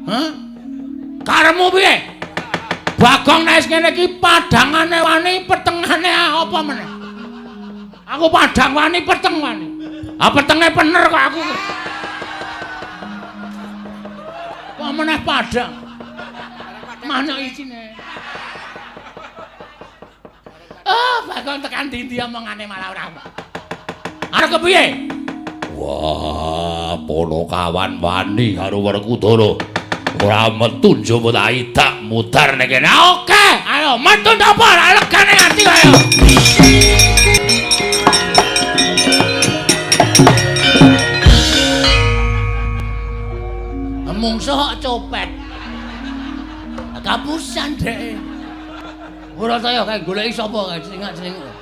Hah? Karepmu piye? Bagong nek wis ngene iki padhangane wani, petengane apa meneh? Aku padhang wani, peteng wani. Ah petenge pener kok aku. Kok meneh padhang? Mana isine? Ah, Bagong tekan ndi-ndi omongane malah ora. Arep kepiye? Wah, Ponokawan wani karo Werkudara. Ora metu njaba ta idak mudar ning kene. Oke, ayo metu ta apa? Legane ati ayo. Mungsuh kok copet. Kapusan dhek. Ora saya kae goleki sapa kae celingak-celinguk.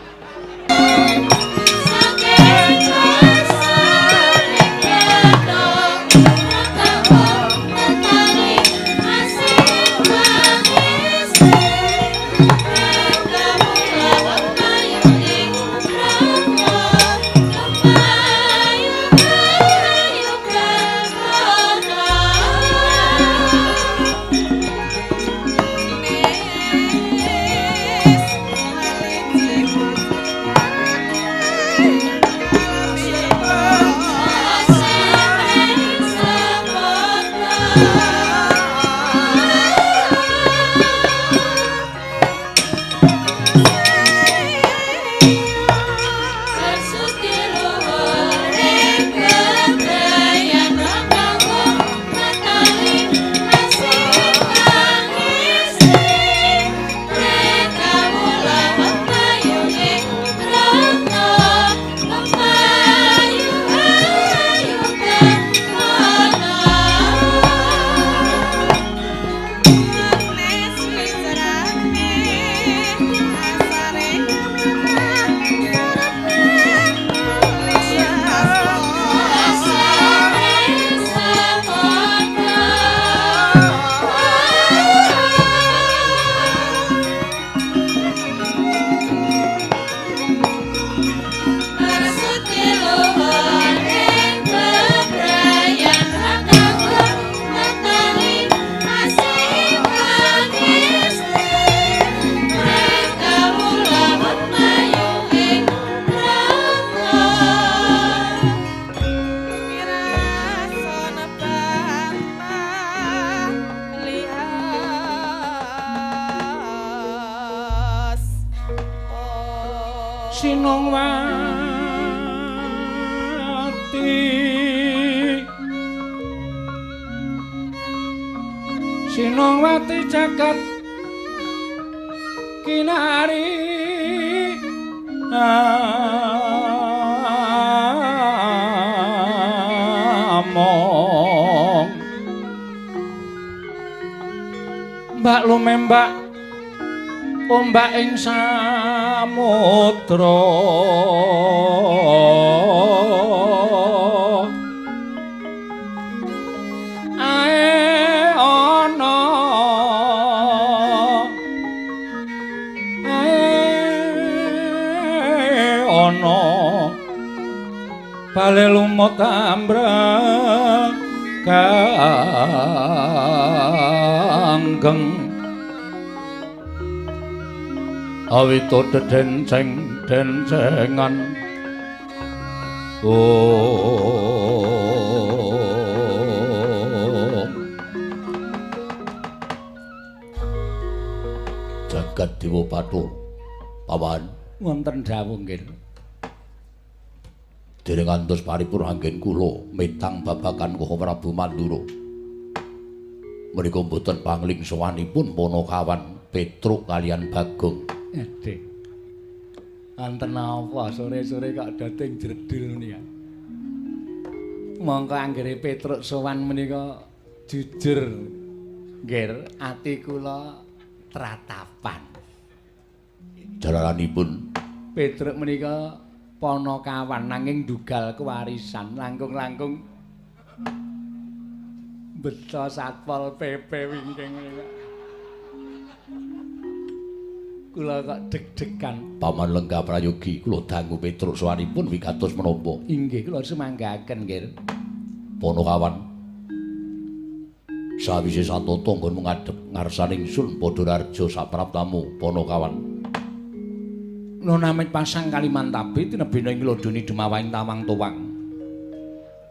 Sinongwati jagat kinari among mbak lumembak ombak ing samudra bale lumut ambrang ganggeng awito dedenceng dencengan oh jagat dewa Bathara pawan wonten dawuh nggih. Dereng ngantos paripurna anggen kula mitang babagan Koko Prabu Mandura. Menika mboten panglingsawanipun Ponokawan Petruk kalian Bagong. Aduh. Wonten napa sore-sore kok dating jredul menika. Mongko anggere Petruk sowan menika jujur nggih ati kula tratapan. Jalaranipun Petruk menika Ponokawan nanging ndugal kewarisan langkung-langkung beto Satpol PP wingking menika. Kula kok deg-degan. Paman Lenggah Prayogi kula dangu Petruk sowanipun wigatos menapa? Inggih kula sumanggaken nggih. Ponokawan. Sawise satata nggonmu ngadhep ngarsaning sun Padhararja sapraptamu Panakawan. Nonamit pasang Kalimantabe tinebena ing lodoni dumawahing tawang tuwang.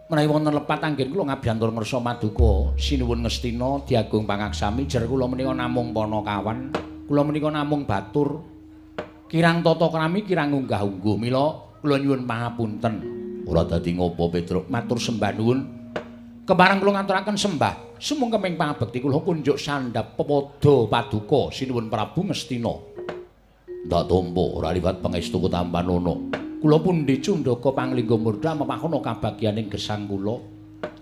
Menawi wonten lepat anggen kula ngabyantur ngersa maduka sinuwun Ngastina diagung pangaksami jer kula menika namung Panakawan, kula menika namung batur. Kirang tata krami kirang unggah-ungguh mila kula nyuwun pangapunten. Ora dadi ngopo Petruk, matur sembah nuwun. Kepareng kula ngaturaken sembah sumungkeming pangabekti kula kunjuk sandhap pepada paduka sinuwun Prabu Ngastina. Ndak tampa ora liwat pangestu tampanana. Kula pundi cundaka panglingga murda amewahana kabagyaning gesang kula.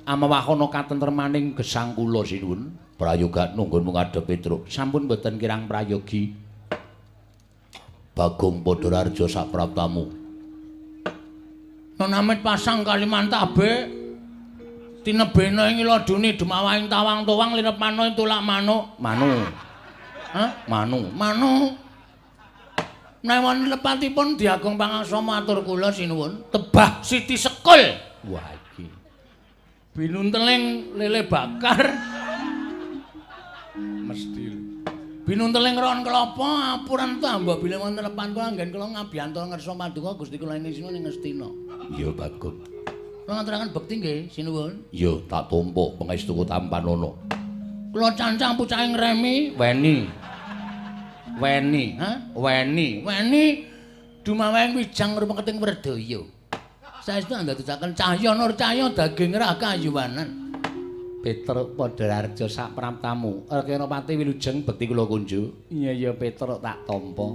Amewahana katentremaning gesang kula sinuwun. Prayoga nggonmu ngadhep Petruk. Sampun boten kirang prayogi. Bagong Padhararja sapraptamu. Nonamit pasang Kalimantabe tinebena ing lodune dumawahing tawang-tuwang linepana tulak manuk. Manu. Hah? Manu. Manu. Menawi lepatipun diagung pangaksama atur kula sinuwun tebah Siti Sekul. Wah iki. Binunteling lele bakar. Mesti. Binunteling ron kelapa apuran tambah bilih wonten lepan kula anggen kula ngabiyanto ngersa paduka Gusti kula ing sinuwun ing Ngastina. Iya Bagong. Kula ngaturaken bekti nggih sinuwun. Iya tak tampa pangestuku tampanana. Kula cancang pucake ngremi weni. Weni, ha? Weni, weni dumawahing wijang rumeketing werdaya. Saestu andadosaken cahya nur cahya daging rakayuwanan. Petruk Padhararja sapraptamu. Rekenapati wilujeng bekti kula kunjuk. Iya ya Petruk tak tampa.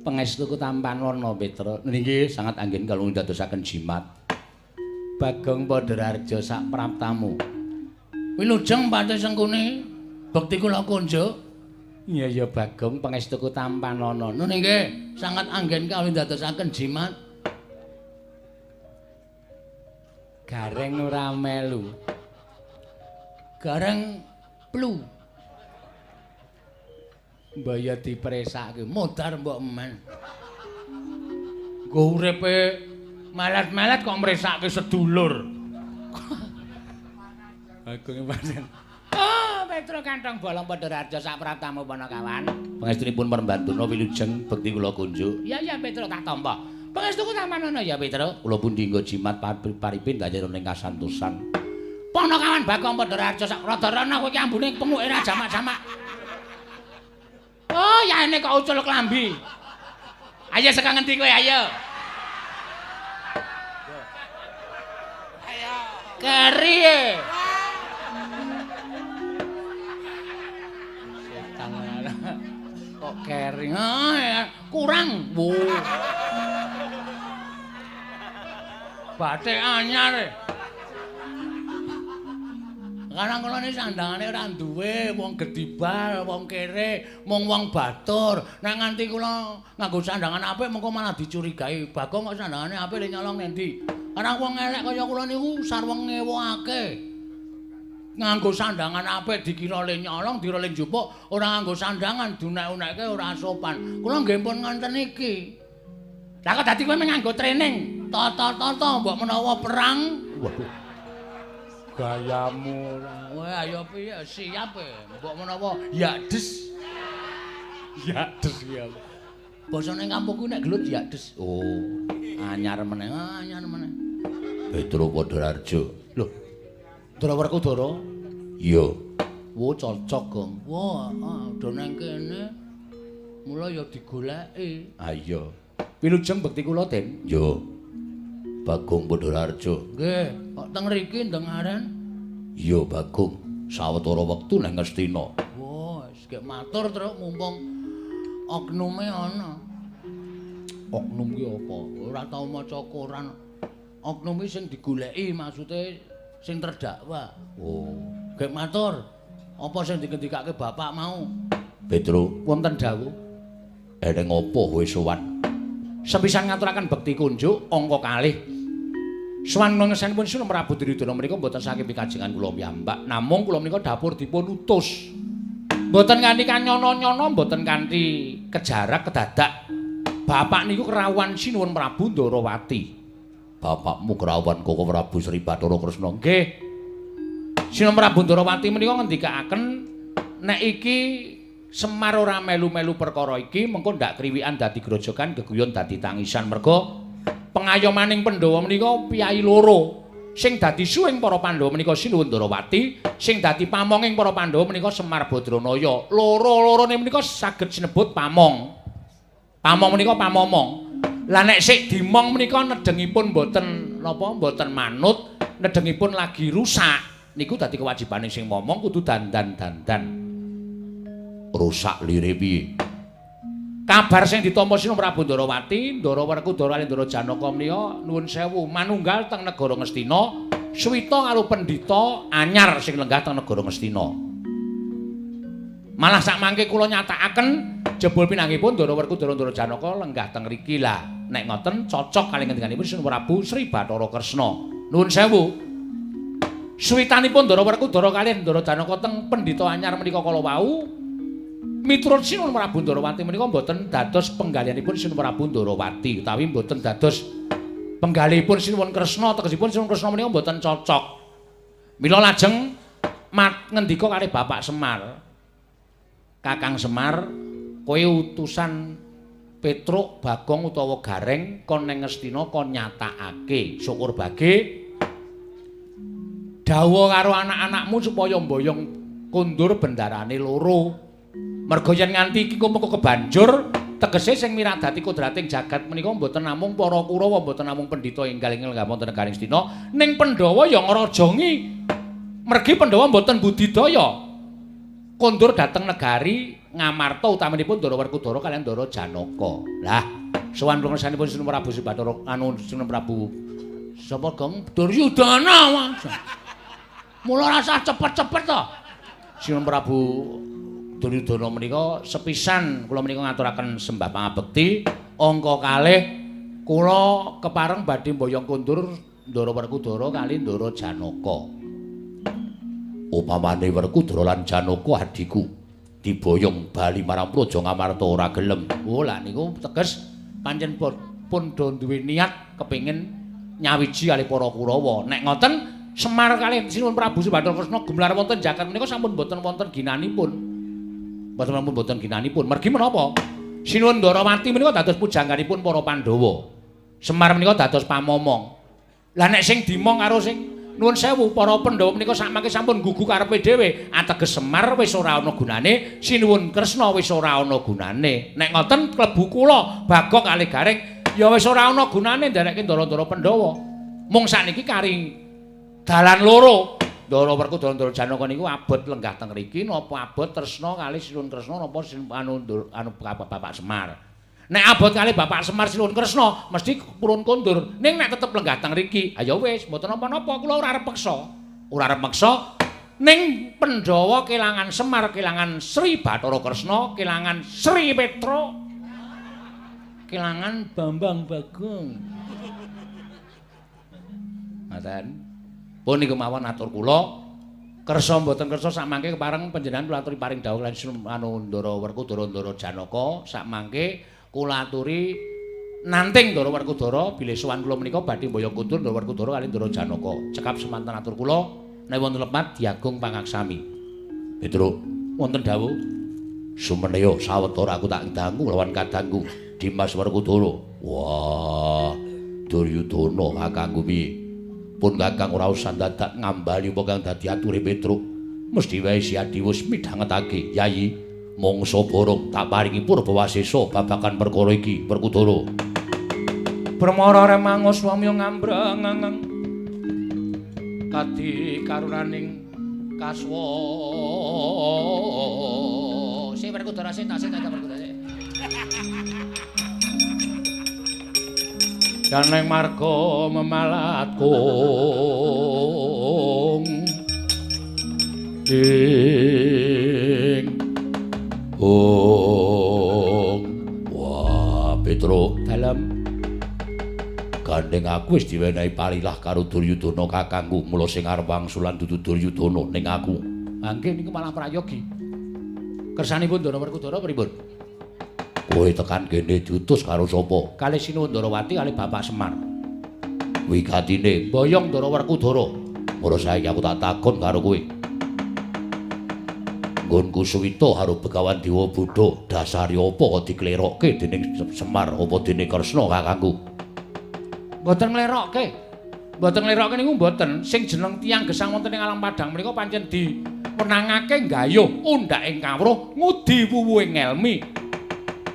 Pangestuku tampanana Petruk. Nggih sangat anggen kula ndadosaken jimat. Bagong Padhararja sapraptamu. Wilujeng Patih Sengkuni bekti kula kunjuk. Iya ya Bagong pangestuku tampanana. Nun nggih, sangat anggen kawula ndadosaken jimat. Gareng ora melu. Gareng plu. Mbaya dipresake modar mbok emen. Nggo uripe melet-melet kok mresake sedulur. Bagong pancen. Petro kantong bolong Padhararja sapraptamu Panakawan. Pangestunipun Permbantuna wilujeng bekti kula kunjuk. Iya ya Petro tak tampa. Pangestuku tampanana ya Petro. Kula pundi nggo jimat paripin dajare ing kasantosan. Panakawan Bagong Padhararja sak rada rono kowe iki ambune penguke ra jamak-jamak. Oh, yaene kok ucul klambi. Ayo saka ngendi kowe ayo. Ayo. Keri e. Kok keri kurang. Wo. Batik anyar. Karang kula niki sandangane ora duwe, wong gedibal, wong kere, mung wong batur. Nek nganti kula nganggo sandangan apik mengko malah dicurigai. Bagong kok sandangane apik le nyolong nendi. Karang wong elek kaya kula niku sarwa ngewokake. Nganggo sandangan apik dikira le nyolong, dikira le njupuk, ora nganggo sandangan dunek-unekke ora sopan. Kula nggih pun ngonten iki. Lah kok dadi kowe nganggo training, tata-tata mbok menawa perang. Waduh. Gayamu ora. Kowe ayo piye siap e. Mbok menawa ya des. Ya des ya. Basane kampungku nek gelut ya des. Oh, anyar meneh, anyar meneh. Petro Padhararja. Lho. Ndara Werkudara? Iya. Wo cocok, Gong. Wah, do nang kene. Mula ya digoleki. Ha iya. Wilujeng bekti kula, Den. Yo. Bagong Padhararja. Nggih, kok teng mriki ndengaren? Iya, Bagong. Sawetara wektu nang Ngastina. Wah, wis gek matur truk mumpung oknume ana. Oknum ki apa? Ora tau maca koran. Oknum ki sing digoleki maksude sing terdakwa. Oh, gek matur. Apa sing digendikake bapak mau? Petro, wonten dawuh. Eneng apa kowe sowan? Sepisan ngaturaken bekti kunjuk angka kalih. Sowan ngesenipun Sunan Prabu Duryudana menika mboten saking pikajengan kula piyambak, namung kula menika dapur dipun utus. Mboten kanthi kanyono-nyono, mboten kanthi kejarak kedadak. Bapak niku kerawuhan Sinuwun Prabu Ndarawati. Bapakmu kerawuhan Koko Prabu Sri Bathara Kresna? Nggih. Sinuwun Prabu Ndarawati menika ngendikaaken nek iki Semar ora melu-melu perkara iki mengko ndak kriwikan dadi grojogan geguyon dadi tangisan merga pengayomaning Pandhawa menika piyayi loro. Sing dadi suwing para Pandhawa menika Sinuwun Ndarawati, sing dadi pamonging para Pandhawa menika Semar Badranaya. Loro-lorone menika saged sinebut pamong. Pamong menika pamomong. Lah nek sik dimong menika nedengipun mboten napa mboten manut, nedengipun lagi rusak. Niku dadi kewajibane sing momong kudu dandan-dandan. Rusak lire piye? Kabar sing ditampa Sinuwun Prabu Ndarawati, Ndara Werkudara lan Ndara Janaka menika nuwun sewu manunggal teng negara Ngastina, suwita karo pendhita anyar sing lenggah teng negara Ngastina. Malah sakmangke kula nyatakaken jebul pinanggihipun Ndara Werkudara Ndara Janaka lenggah teng riki lah. Nek ngoten cocok kali ngendikanipun Sinuwun Prabu Sri Bathara Kresna. Nuwun sewu. Suwitanipun Ndara Werkudara kalih Ndara Janaka teng pendhita anyar menika kala wau miturut Sinuwun Prabu Ndarawati menika mboten dados penggalihanipun Sinuwun Prabu Ndarawati utawi mboten dados penggalihipun Sinuwun Kresna, tegesipun Sinuwun Kresna menika mboten cocok. Mila lajeng ngendika kalih Bapak Semar. Kakang Semar, kowe utusan Petruk, Bagong utawa Gareng kon neng Ngastina kon nyatakake syukur bage dawuh karo anak-anakmu supaya mboyong kondur bendarane loro. Merga yen nganti iki mengko kebanjur, tegese sing miradati kodrating jagat menika mboten namung para Kurawa, mboten namung pendhita enggal lenggah wonten negari Ngastina, ning Pandhawa ya ngrajangi. Mergi Pandhawa mboten budidaya. Kondur dhateng negari Ngamarta utaminipun Ndara Werkudara kaliyan Ndara Janaka. Lah, sowan pungkasanipun Sinuwun Prabu Sri Bathara anu Sinuwun Prabu sapa Gong Duryudana. Mula rasah cepet-cepet to. Sinuwun Prabu Duryudana menika sepisan kula menika ngaturaken sembah pangabekti angka kalih kula kepareng badhe mboyong kondur Ndara Werkudara kali Ndara Janaka. Upamane Werkudara lan Janaka adhiku diboyong bali marang Praja Ngamarta ora gelem. Oh lah niku teges pancen pun do duwe niat kepengin nyawiji kalih para Kurawa. Nek ngoten Semar kalih Sinuwun Prabu Sri Bathara Kresna gemelar wonten jagat menika sampun boten wonten ginanipun. Mboten namung boten ginanipun. Mergi menapa? Sinuwun Ndarawati menika dados pujangganipun para Pandhawa. Semar menika dados pamomong. Lah nek sing dimong karo sing nuwun sewu para Pandhawa menika sakmangke sampun gugu karepe dhewe, ateges Semar wis ora ana gunane, Sinuwun Kresna wis ora ana gunane. Nek ngoten klebu kula Bagong kalih Gareng ya wis ora ana gunane nderekke ndara-ndara Pandhawa. Mung sakniki kari dalan loro. Ndara Werkudara Ndara Janaka niku abot lenggah teng mriki napa abot tresna kalih Sinuwun Kresna napa anu anu Bapak Semar. Nek abot kalih Bapak Semar Sinuwun Kresna mesti purun kondur. Ning nek tetep lenggah teng mriki, ha ya wis mboten napa-napa kula ora arep peksa. Ora arep meksa ning Pandhawa kelangan Semar, kelangan Sri Bathara Kresna, kelangan Sri Petruk, kelangan Bambang Bagong. Ngaten. Pun niku mawon atur kula. Kersa mboten kersa sakmangke kepareng panjenengan kula aturi paring dawuh lan anu Ndara Werkudara Ndara Janaka sakmangke kula aturi nanting Ndara Werkudara bilih sowan kula menika badhe mboyong kondur Ndara Werkudara kalih Ndara Janaka. Cekap semanten atur kula nek wonten lepat diagung pangaksami. Petruk, wonten dawuh. Sumeneya sawetara aku tak dangu lawan kadangku Dimas Werkudara. Wah, Duryudana kakangku piye? Pun kakang ora usah dadak ngambali apa kang dadi ature Petruk. Mesti wae si Adiwus midhangetake, Yayi, mangsa borong tak paringi purbawasesa babagan perkara iki, Werkudara. Permara remangus wamya ngambrang kadi karunaning kaswa. Sing Werkudara sing tak sing tak Werkudara sing. Janeng marga memalat kung ing ong. Wah, Petruk dalem gandeng aku wis diwenehi parilah karo Duryudana kakangku, mula sing arep wangsulan dudu Duryudana ning aku. Mangke niku malah prayogi. Kersanipun Ndara Werkudara pripun? Kowe tekan kene diutus karo sapa? Kalih Sinuwun Ndarawati kalih Bapak Semar. Wigatine boyong Ndara Werkudara. Mula saiki aku tak takon karo kowe. Nggonku Suwita karo Begawan Dewa Buddha dasare apa kok diklerokke dening Semar apa dening Kresna kakangku? Mboten nglerokke. Mboten nglerokke niku mboten. Sing jeneng tiyang gesang wonten ing alam padhang menika pancen diwenangake nggayuh undhaking kawruh ngudi wuwuhing ngelmi.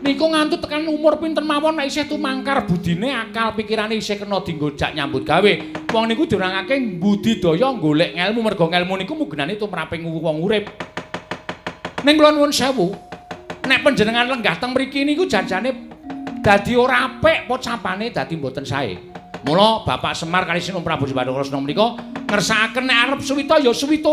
Niku nganti tekan umur pinten mawon nek isih tumangkar budine akal pikirane isih kena dienggo jak nyambut gawe. Wong niku diwenangake budidaya golek ngelmu merga ngelmu niku mugenane tumraping wong urip. Ning kula nuwun sewu, nek panjenengan lenggah teng mriki niku janjane dadi ora apik pocapane dadi mboten sae. Mula Bapak Semar kali Sinun Prabu Bathara Kresna menika ngersakaken nek arep suwita ya suwita.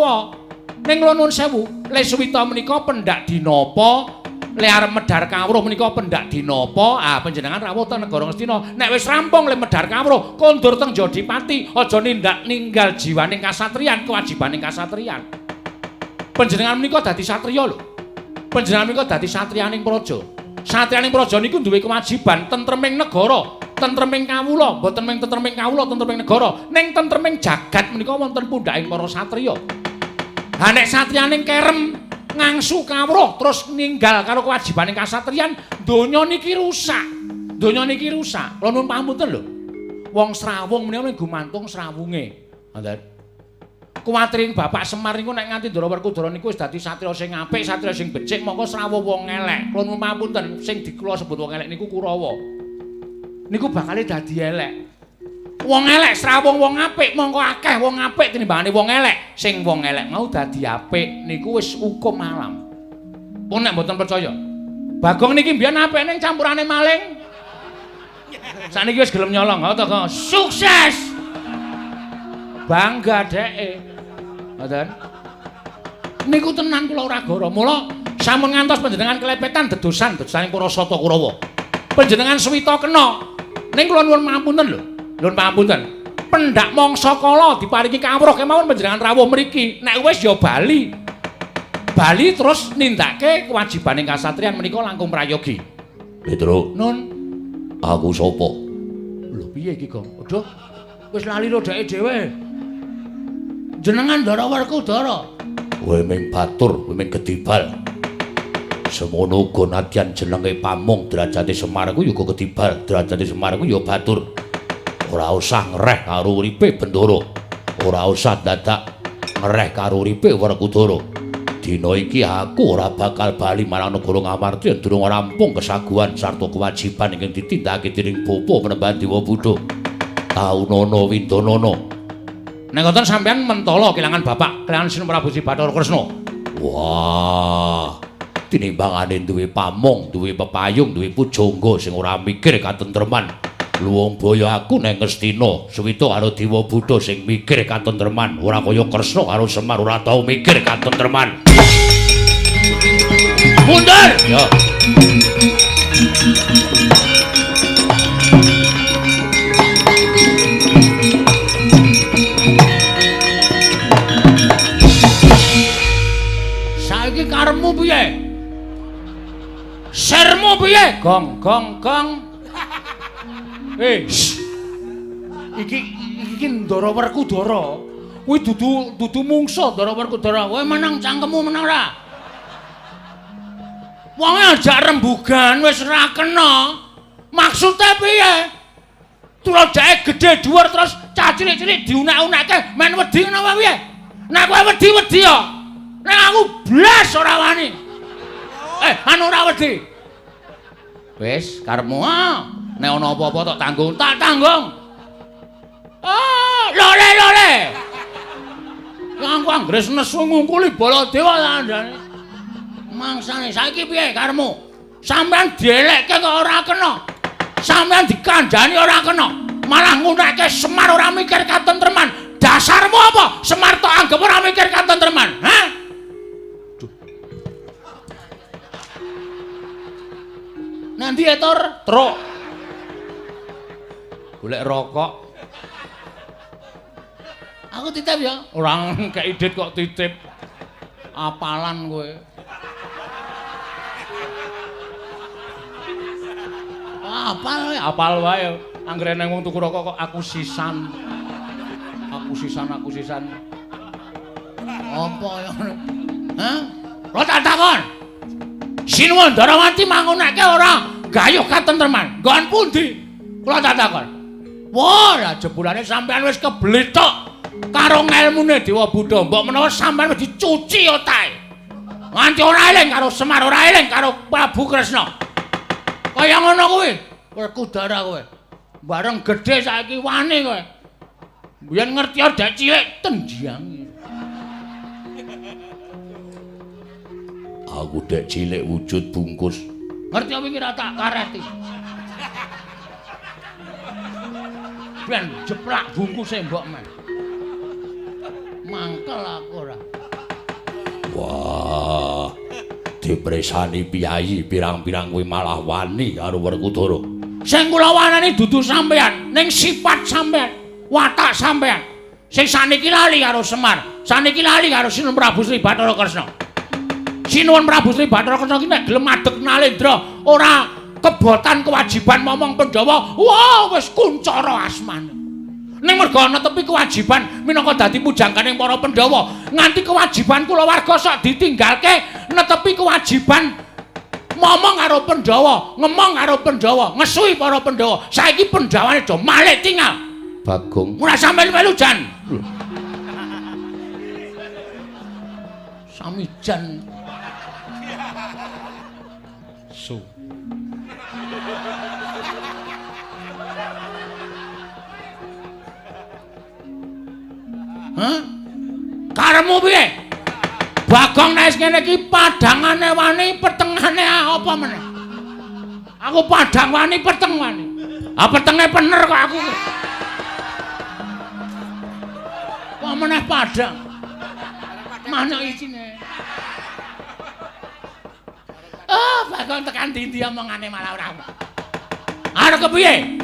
Ning kula nuwun sewu, le suwita menika pendak dina apa? Le arep medhar kawruh menika pendak dina apa? Ah panjenengan rawuh teng negara Ngastina. Nek wis rampung le medhar kawruh, kondur teng Jodipati, aja nindak ninggal jiwaning kasatriyan, kewajibaning kasatriyan. Panjenengan menika dadi satriya lho. Panjenengan menika dadi satriyaning praja. Satriyaning praja niku duwe kewajiban tentreming negara, tentreming kawula, mboten mung tentreming kawula, tentreming negara, ning tentreming jagat menika wonten pundhaking para satriya. Ha nek satriyaning kerem ngangsu kawruh terus ninggal karo kewajibaning kasatriyan, donya niki rusak. Donya niki rusak. Kula nuwun pangapunten lho. Wong srawung menika gumantung srawunge. Ngoten. Kuwatiring Bapak Semar niku nek nganti Ndara Werkudara niku wis dadi satriya sing apik, satriya sing becik, mongko srawuh wong elek. Kula nuwun pangapunten, sing dikula sebut wong elek niku Kurawa. Niku bakale dadi elek. Wong elek srawung wong apik, mongko akeh wong apik tinimbangane wong elek. Sing wong elek mau dadi apik niku wis hukum alam. Pun nek mboten percaya. Bagong niki mbiyen apik ning campurane maling. Sakniki wis gelem nyolong, ha to, sukses. Bangga dheke. Ngoten. Niku tenan kula ora goro. Mula sampun ngantos panjenengan kelepetan dedosan dedosaning para sata Kurawa. Panjenengan suwita kena. Ning kula nuwun pangapunten lho. Nuwun pangapunten. Pendak mangsa kala diparingi kawruh kemawon panjenengan rawuh mriki. Nek wis ya bali. Bali terus nindakake kewajibaning kasatriyan menika langkung prayogi. Petro. Nun, aku sapa? Lho piye iki, Gong? Aduh. Wis lali lho dheke dhewe. Jenengan Ndara Werkudara. Kowe ming batur, kowe ming gedibal. Semono uga nadyan jenenge pamong derajate Semar ku ya uga gedibal, derajate Semar ku ya batur. Ora usah ngereh karo uripe Bendara. Ora usah dadak ngereh karo uripe Werkudara. Dina iki aku ora bakal bali marang negara Ngamarta yen durung rampung kesaguhan sarta kewajiban ingkang ditindakake dening Bapa Panembahan Dewa Buddha. Taunana windanana. Nek ngoten sampean mentala kelangan bapak, kelangan Sinun Prabu Bathara Kresna. Wah, tinimbangane duwe pamong, duwe pepayung, duwe pujangga sing ora mikir katentreman. Luwung boyo aku neng Ngastina, suwita karo Dewa Buddha sing mikir katentreman, ora kaya Kresna karo Semar ora tau mikir katentreman. Mundur! Ya. Saiki karepmu piye? Sermu piye? Gong gong gong. Iki iki Ndara Werkudara. Kuwi dudu mungsa Ndara Werkudara. Kowe meneng cangkemmu meneng ora? Wonge ajak rembugan wis ora kena. Maksude piye? Tulajake gedhe dhuwur terus cah cilik-cilik diunak-unakke men wedi ngono apa piye? Nek kowe wedi-wedi ya. Nek aku blas ora wani. Anu ora wedi. Wis karepmu ah. Nek ana apa-apa tak tanggung, tak tanggung. Ah, lore lore. Aku anggere nesu ngungkuli Baladewa kandhane. Mangsane saiki piye karepmu? Sampeyan dielekke kok ora kena. Sampeyan dikandhani ora kena. Malah ngunekke Semar ora mikir katentreman. Dasarmu apa? Semar tok anggep ora mikir katentreman, ha? Duh. Nanti etor truk. Golek rokok. Aku titip ya. Ora kei dit kok titip. Apalan kowe. Apal wae, apal wae. Anggere nang wong tuku rokok kok aku sisan. Aku sisan. Apa ya ngono? Hah? Kula tak takon. Sinuwun Ndarawati mangunake ora gayuh katentreman. Nggon pundi? Kula tak takon. Wah, lah jebulane sampean wis keblethok karo ngelmune Dewa Buddha. Mbok menawa sampean wis dicuci otake. Nganti ora eling karo Semar, ora eling karo Prabu Kresna. Kaya ngono kuwi, Werkudara kowe. Bareng gedhe saiki wani kowe. Biyen ngerti dek cilik tendiangi. Aku dek cilik wujud bungkus. Ngerti apa iki ra tak kareti. Ben jeplak bungkuse mbok men. Mangkel aku ora. Wah, dipresani piyayi pirang-pirang kuwi malah wani karo Werkudara. Sing kula wanani dudu sampean, ning sifat sampean, watak sampean. Sing saniki lali karo Semar, saniki lali karo Sinuwun Prabu Sri Bathara Kresna. Sinuwun Prabu Sri Bathara Kresna ki nek gelem madeg nalendra, ora kebotan kewajiban momong Pandhawa, wah wis kuncara asmane. Ning merga netepi kewajiban minangka dadi pujangganing para Pandhawa, nganti kewajiban kulawarga sok ditinggalke netepi kewajiban momong karo Pandhawa, ngemong karo Pandhawa, ngesuhi para Pandhawa. Saiki Pandhawane do malik tinggal. Bagong ora sampe melu jan. Sami jan. Su. Hah? Karepmu piye? Bagong nek ngene iki padhangane wani, petengane apa meneh? Aku padhang wani, peteng wani. Ah petenge pener kok aku. Apa meneh padhang? Mana isine? Ah, Bagong tekan ndi-ndi omongane malah ora. Arep kepiye?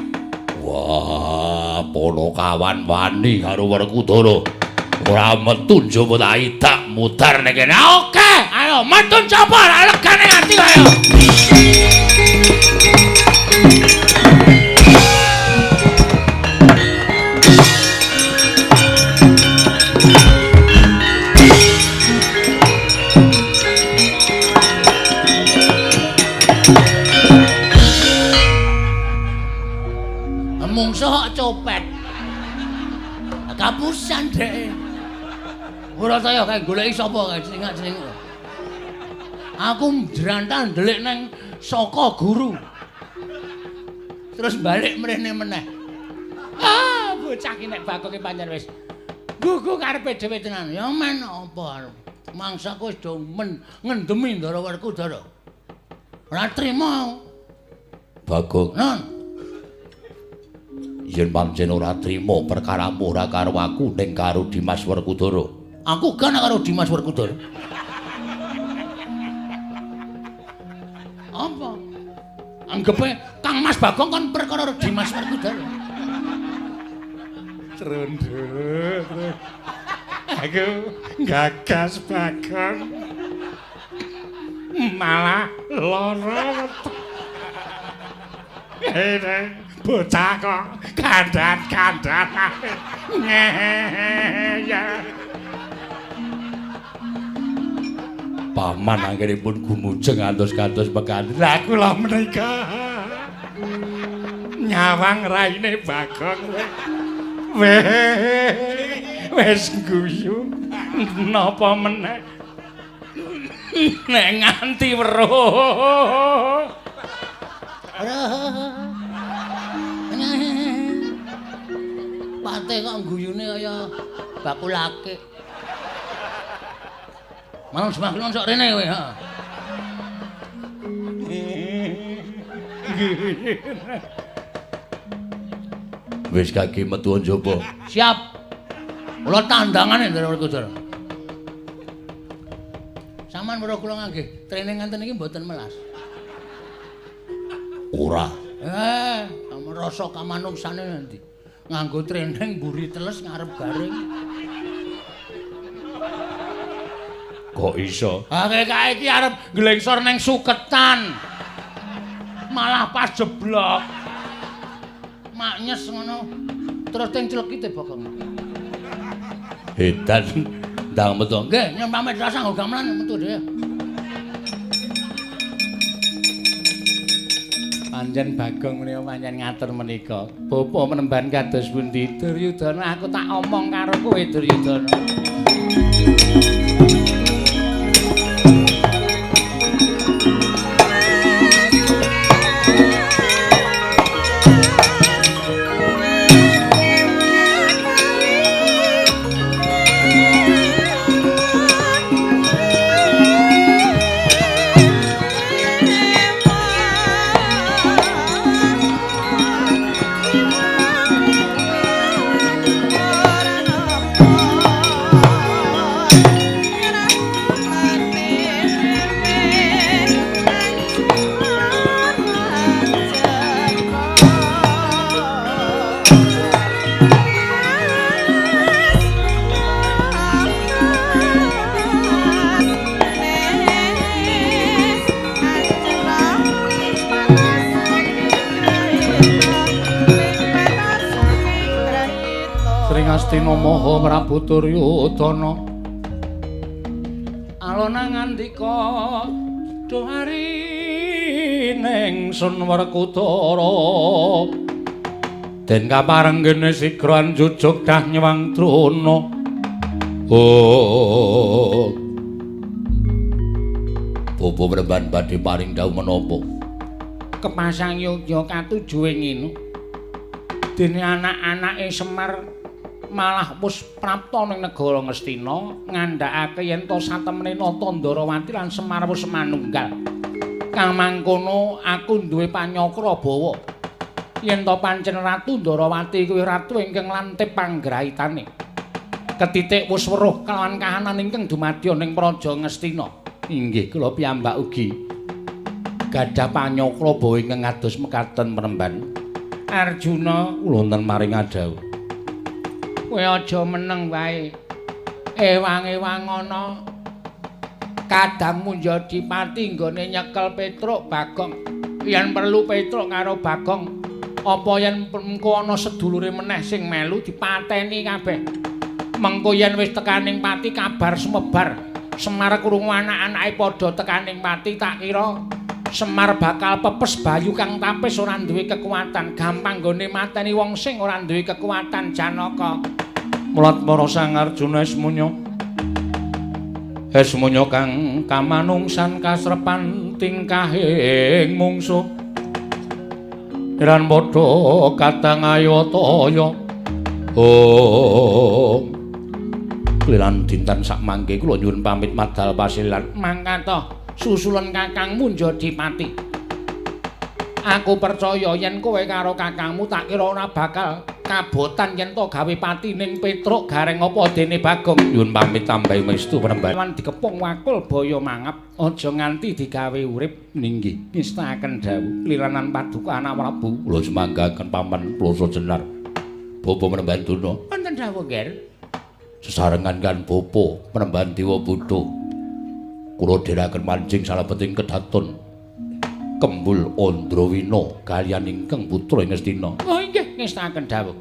Wah, Ponokawan wani karo Werkudara. Ora metu njaba tak idak mudar nek kene. Oke, ayo metu njaba legane ati ayo. Mungsuh kok copet. Kapusan dhek. Ora saya kae goleki sapa kae celingak-celinguk. Aku jrantan ndelik nang saka guru. Terus balik mrene meneh. Ah, bocah ki nek bakoke pancen wis gugu karepe dhewe tenan. Ya men apa arep. Mangsaku wis do ngendemi Ndara Werkudara. Ora trima. Bagong. Non. Yen pancen ora trima perkaramu ora karo aku ning karo Dimas Werkudara. Aku gak karo Dimas Werkudara. Apa? Anggepe Kang Mas Bagong kon perkara Dimas Werkudara. Trunduk. Aku gagas Bagong. Malah lara. Bocah kok kandhan-kandhan. Ya. Paman anggenipun gumujeng antos-kantos pekan. Lah kula menika nyawang raine Bagong. Wis guyu napa meneh nek nganti weruh. Pate kok guyune kaya bakul akik. Malam semaklon sok rene kowe, heeh. Wis kaki metu njaba. Siap. Kula tandangane Ndara Werkudara. Saman weruh kula ngangge training nganten iki mboten melas. Ora. Rasa kamanungsane nanti. Nganggo training mburi teles ngarep garing. Kok iso? Ah kae iki arep nglengsor ning suketan. Malah pas jeblok. Maknyes ngono. Terus teng clekite bokong. Edan ndang metu. Nggih, nyuwun pamit rasa nggo gamelan metu dhewe. Pancen Bagong menika pancen ngatur menika. Bapa menemban kados pundi Duryudana, aku tak omong karo kowe Duryudana. Astina Maha Prabu Duryudana. Alona ngandika duhari ning Sun Werkudara. Den kaparenggene sigra njujuk dah nyewang Drona. Oh. Bapa mremban badhe paring dawuh menapa? Kepasang yogya katuju ing ngene. Dene anak-anake Semar malah wis prapta ning negara Ngastina ngandhakake yen to satemene Nata Ndarawati lan Semar wis manunggal. Kang mangkono aku duwe panyakra bawa yen to pancen Ratu Ndarawati kuwi ratu ingkang lantip panggraitane. Ketitik wis weruh kelawan kahanan ingkang dumadya ning Praja Ngastina. Inggih kula piyambak ugi gadah panyakra bawa ingkang kados mekaten mremban. Arjuna kula wonten maring adhawuh. Kowe aja meneng wae. Ewang-ewang ana kadang Munjadipati nggone nyekel Petruk Bagong. Yen perlu Petruk karo Bagong, apa yen mengko ana sedulure meneh sing melu dipateni kabeh. Mengko yen wis tekaning pati kabar sumebar. Semar krungu anak-anake padha tekaning pati, tak kira Semar bakal pepes bayu kang tapis ora duwe kekuatan, gampang nggone mateni wong sing ora duwe kekuatan Janaka. Mulat para Sang Arjuna esmunya. Esmunya kang kamanungsan kasrepan tingkahing mungsuh. Iran padha katang ayataya. Oh. Kliran dinten sakmangke kula nyuwun pamit madal pasilan. Mangkata susulen kakangmu Njadipati. Aku percaya yen kowe karo kakangmu tak kira ora bakal kabotan yen to gawe pati ning Petruk Gareng apa dene Bagong. Nyuwun pamit tambahi mestu penemban. Lan dikepung wakul baya mangap, aja nganti digawe urip. Ninggih ngestakaken dawuh kliranan paduka anak Prabu. Kula semanggaken paman Ploso Jenar. Bapa penemban Durna. Wonten dawuh, Nger. Sesarengan kan bapa penemban Dewa Buddha. Kula dherekaken mancing salebeting kedaton Kembul Andrawina kaliyan ingkang putra ing Ngastina. Oh inggih ngestakaken dawuh.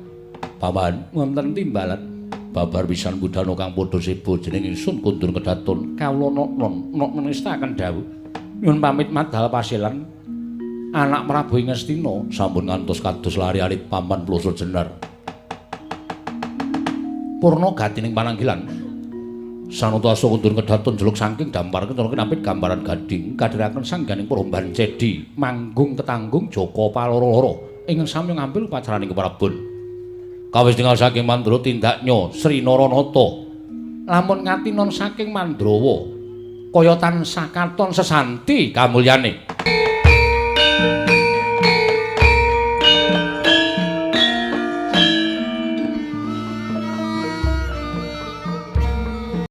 Paman wonten timbalan babar pisan budana kang padha seba jeneng ingsun kundur kedaton kawula noknon noknon ngestakaken dawuh. Nyuwun pamit madal pasilan anak Prabu ing Ngastina sampun ngantos kados lari alit paman Ploso Jenar. Purna gatining pananggilan Sanata asa kundur kedaton jeluk saking dampar kecara kinapit gambaran gading kadhiraken sangganing peromban cedi manggung ketanggung Jaka paloro-loro ingkang sami ngambil upacaraning keprabon. Kawis tinggal saking Mandra tindaknya Sri Naranata lamun ngatinon saking Mandrawa kaya tansah katon sesanti kamulyane.